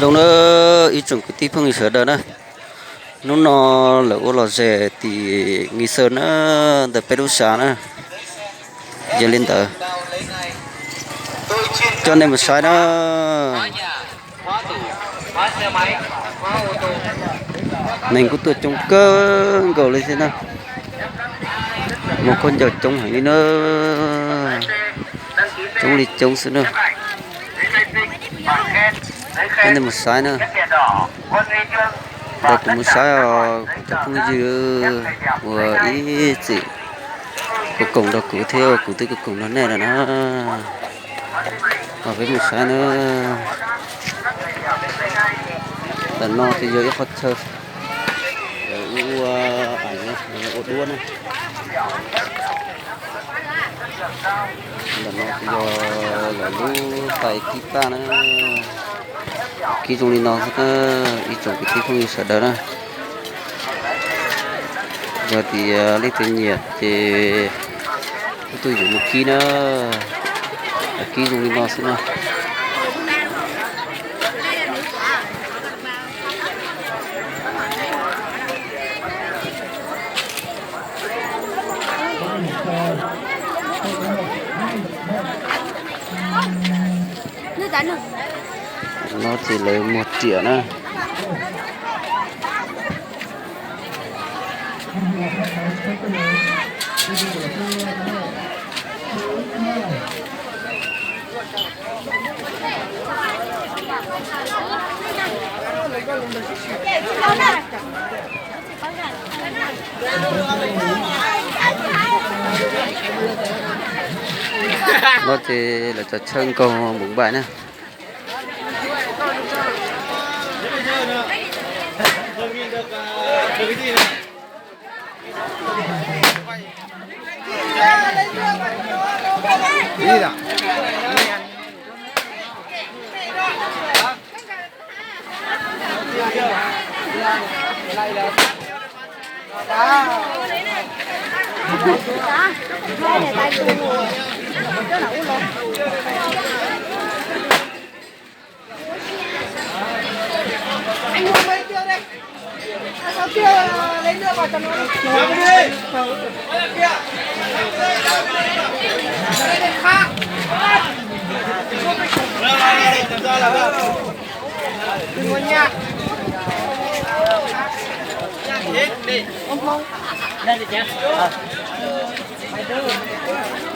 Zoo na, ib tsoom kwv tij phooj ywg sawv daws na, hnub no lawv ua lom zem tim Nghi Xawm na, ntawm peb lub zos na. Yog li ntawd, coj nej mus saib na. Neeg kuj tuaj coob kawg nkaus li thiab na. Muaj khaub ncaws coob heev li na, coob li coob xwb na. Coj nej mus saib na. Ntawm kuv mus saib os, kuv cov phooj ywg uas ib txwm koom koom nrog kuv thiab kuv twb koom koom nrog nej lawm na. Os, peb mus saib na. Ntawm no ces yog ib qhov chaw lawv ua, ua duab na. Ntawm no ces yog lawv lub tais kib paj na. Kib zoo li no xwb na, ib tsoom kwv tij phooj ywg sawv daws na. Yog tias leej twg nyiam ces kuj tuaj yuav mus kib na. Kib zoo li no xwb na. No ces lawv muag riam na. No ces lawv tso tshawb nkaug npum npaim na.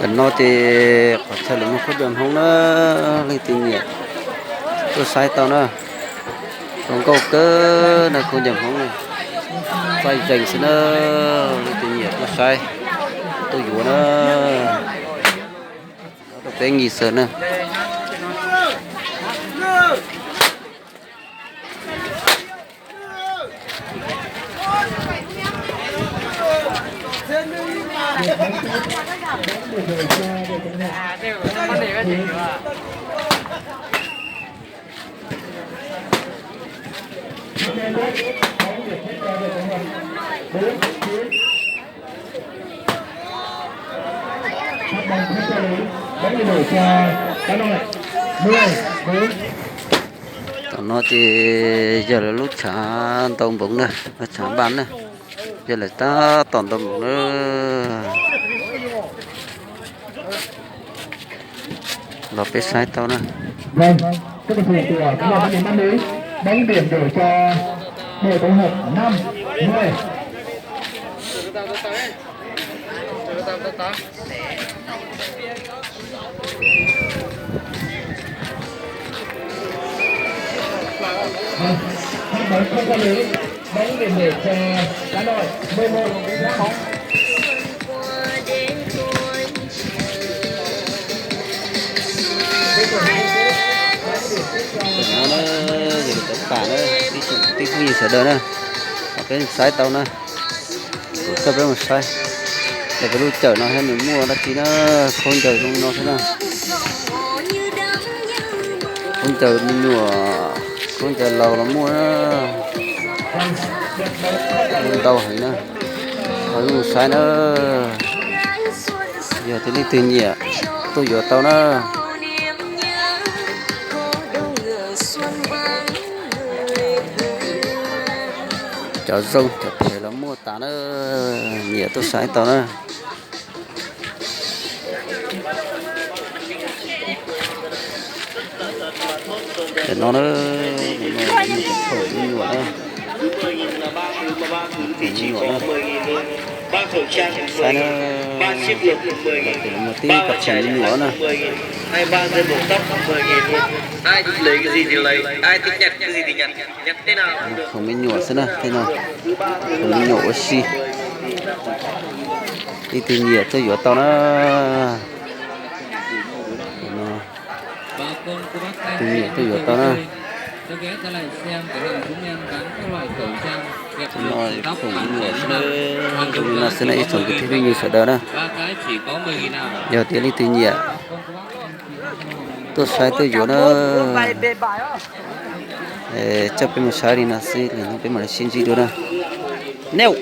Tam no ces qhov chaw lawv muag khaub ncaws Hmoob na, leej twg nyiam tuaj saib tau na. Zoo nkauj kawg na, khaub ncaws Hmoob na, txaij zeeg xwb na. Leej twg nyiam tuaj saib, tuaj yuav na. Rau peb Nghi Xawm na. Tam no ces yog lawv lub tshav ntaus npoov na, tshav npaj na, yog lawv tab tom ntaus npoov na. Los peb saib tau na. Vâng, các cầu thủ của câu lạc bộ Miền Nam Mỹ bóng điểm đổi cho đội tổng hợp năm mười. Vâng, phát bóng không qua lưới, bóng điểm đổi cho Cá Đội mười một. Tam no na, yog li cov pam na, ib tsoom kwv tij phooj ywg sawv daws na, peb saib tau na, kuv coj peb mus saib, ces peb lub chaw no thiab nws muaj dab tsi na, khaub ncaws zoo no thiab na, khaub ncaws me nyuam, khaub ncaws laus los muaj na, ntau heev na, ho mus saib na, yog tias leej twg nyiam tuaj yuav tau na. Cov zoo cov phem los muaj tas na, nyiam tuaj saib tau na. Cov no na, cov me nyuam na, me nyuam na, saib na, tus muag tib cov phem me nyuam na. Khoom me nyuam xwb na, tej no khoom me nyuam ua si. Leej twg nyiam tuaj yuav tau na. Leej twg nyiam tuaj yuav tau na. Tej no khoom me nyuam xwb na, li no xwb na ib tsoom kwv tij phooj ywg sawv daws na. Yog tias leej twg nyiam tuaj saib tuaj yuav na, coj peb mus saib li no xwb, lwm hnub peb mam li sib ntsib dua na. Neb